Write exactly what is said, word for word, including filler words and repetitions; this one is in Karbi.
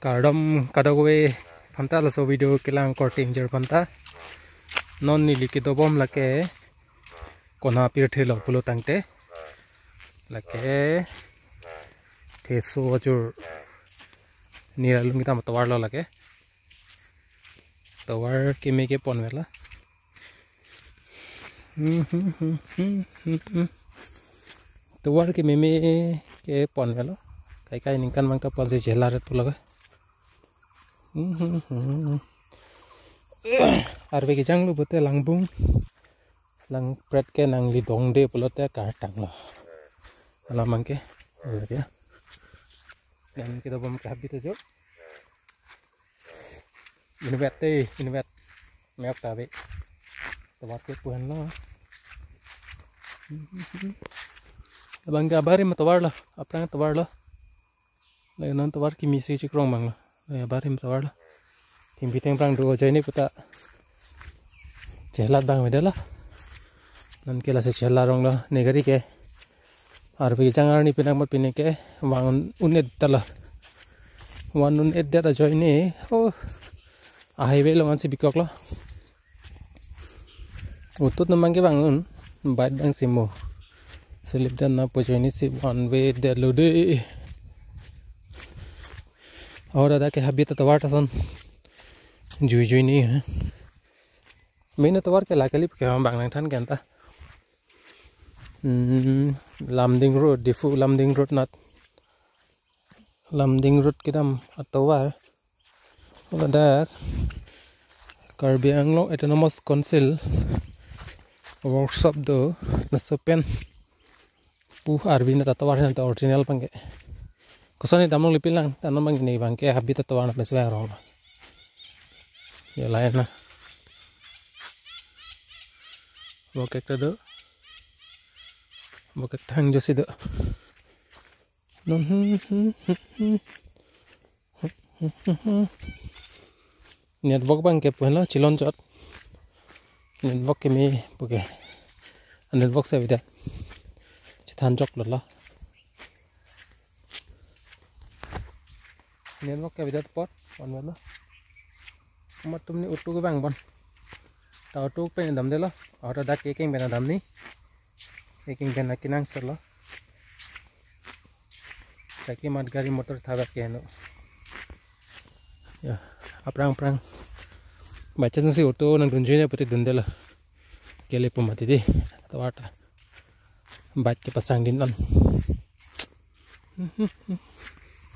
Kardom kadokave aphanta, laso video kelang korte ingjir aphanta. Non neli kedobom lake konat apirthe lo pulo tangte, lake Theso ajur niralung kita tovar lo lake. Tovar keme ke pon velo. Tovar kememe ke pon velo. Kai kai ningkan mang ta pon si chelar tu laga. Arve kejang lo pulote langbung, langpret ke nangli dongde pulote kartang lo. Alam abang ke. Oke. Dan kita bom ke habit aja. Invet te, invet. Meok ta ave. Tovar ke pu henlo. Abang ke abarim tovar lo, aphrang tovar lo. Lake non tovar keme si chikrong abang lo. Lake abarim tovar lo. Thengpi thengphrang do ajoine puta chelar abang avedet lo. Non ke lasi chelar rong lo, ne gari ke. Arve kejang arni penang mat pine ke vang un-et ta lo. Vang un-et det ajoine. Oh. A highway along ansi bikok lo. Auto atum abang ke vang un. Bike abang si mo. Slip dan na pu ajoine si one way det lo de. Aur ada ke habit tovar ta ason. Jui jui ni hai. Main tovar ke la kali ke abang nangthan ke anta. Hmm, Lumding Road, Diphu Lumding Road nat. Lumding Road kedam atovar. Ladak Karbi Anglong Autonomous Council workshop do, laso pen pu arve nat atovar nat original abang ke. Koson ne damlong lipilang, damlong abang ne abang ke habit atovar nat meswa rong. Ya lain na. Bokek ta do. Bokek thang josi do. Non, hmm, hmm, hmm, hmm. Network abang ke pu henlo chilon chot. Network keme pu ke. Network si avedet. Chethan jok lo lo. Network ke avedet apot, pon velo. Komat atum ni auto ke vang pon. Ta auto pen damde lo. Auto dak kekeng pen damni. Kekeng pen na kenang chot lo. Kaki mat gari motor thabak ke no. Ya, aphrang aphrang. By chance si auto nangdunji ne pute dunde lo. Kele pu mati di. Tovar ta. Bike kepasang din non.